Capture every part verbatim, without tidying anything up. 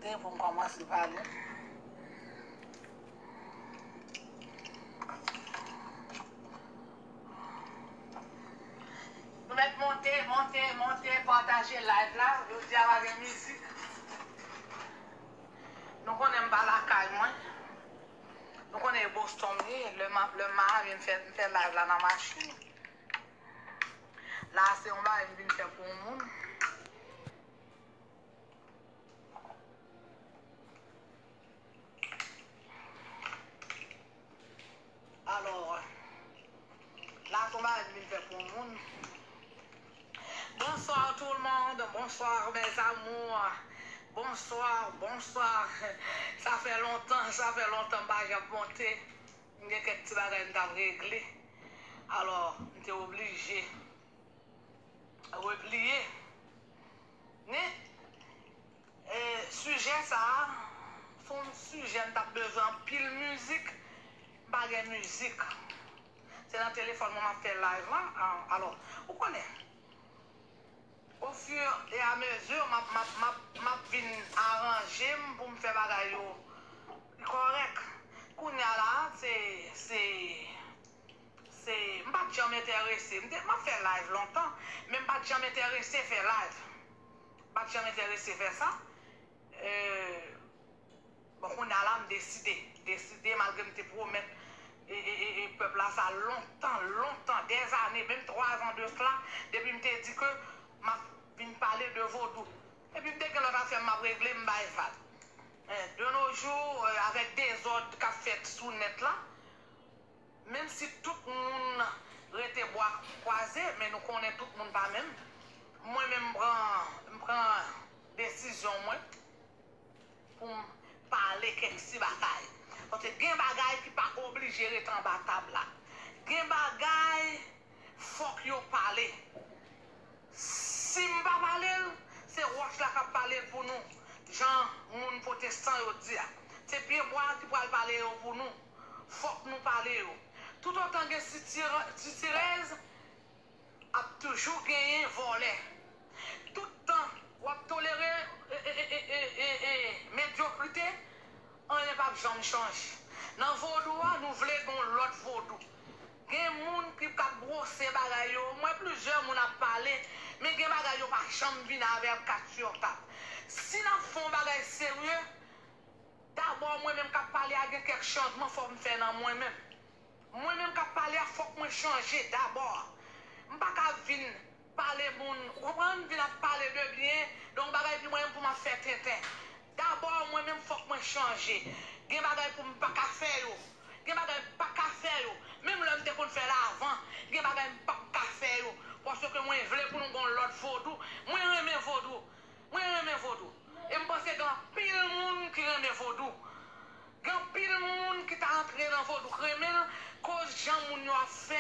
Pou m kòmanse pale. Nou mèt monte, monte, monte, pataje live la. Jodi a pa gen mizik. Nou konnen m pa lakay mwen. Nou konnen e Boston m ye. Lè m ap, lè m marye, m fè, m fè live la nan machin. La se yon bagay m vin fè pou yon moun. Alò, la se yon bagay m vin fè pou yon moun. Bonsoir tout le monde, bonsoir mes amours, bonsoir, bonsoir. Sa fè lontan, sa fè lontan m pa janm monte. M gen kèk ti bagay m t ap regle. Alò, m te oblije repliye. Men, e, sijè sa a, se yon sijè m t ap bezwen anpil mizik. M pa gen mizik. Se nan telefòn mwen m ap fè live la. A, alò, ou konnen, au fur et à mesure, m ap, m ap, m ap, m ap vin aranje m pou m fè bagay yo pi kòrèk. Kounye a la, se, se, se, m pa t janm enterese. M te, m ap fè live lontan, men m pa t janm enterese fè live. M pa t janm enterese fè sa. E, bon, kounye a la, m deside. Deside, malgre m te pwomèt e, e, e, e pèp la sa lontan, lontan, dèzane, menm twa zan de sla, depi m te di ke m ap vin pale de vodou. Epi m te gen lòt afè m ap regle, m bay vag. E, de nos jours, e, avèk dezòd k ap fèt sou nèt la, menm si tout moun rete bwa kwaze, men nou konnen tout moun pa menm. Mwen menm, m pran, m pran desizyon mwen pou m pale kèk ti bagay. Paske gen bagay ki pa oblije ret anba tab la. Gen bagay, fòk yo pale. Si m pa pale l, se wòch la k ap pale l pou nou. Jan moun pwotestan yo di a. Se pye bwa ki pral pale yo pou nou. Fòk nou pale yo. Toutotan gen sitire-, sitirèz, ap toujou genyen vòlè. Tout tan w ap tolere, e, e, e, e, e, e, medyokrite, anyen p ap janm chanje. Nan vodou a, nou vle gen yon lòt vodou. Gen moun ki k ap bwose bagay yo. M wè plizyè moun ap pale, men gen bagay yo pa janm vin avè kat sou tab. Si n ap fè yon bagay serye, dabò mwen menm k ap pale a gen kèk chanjman fò m fè nan mwen menm. Mwen menm k ap pale a, fòk mwen chanje dabò. M pa ka vin pale moun, ou konprann, vin ap pale de byen, donk bagay pi mwen menm pou m ap fè tenten. Dabò mwen menm fòk mwen chanje. Gen bagay pou m pa ka fè yo. Gen bagay m pa ka fè yo. Menm lè m te konn fè l avan, gen bagay m p ap ka fè yo. Paske mwen vle pou nou gen yon lòt vodou. Mwen renmen vodou. Mwen renmen vodou. E m panse gen anpil moun ki renmen vodou. Gen anpil moun ki ta antre nan vodou k renmen l, koz jan moun yo ap fè,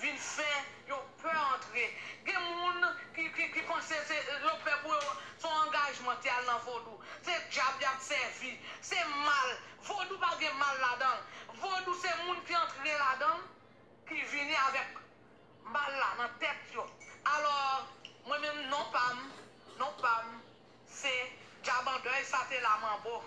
vin fè yo pè antre. Gen moun ki, ki, ki panse se, yo pè pou yo, se yon angajman te al nan vodou. Se dyab y ap sèvi. Se mal. Vodou pa gen mal ladan l. Vodou se moun ki antre ladan l, ki vini avèk mal la nan tèt yo. Alò, mwen menm non pa m, non pa m, se Djab an dèy, sa te la manbo.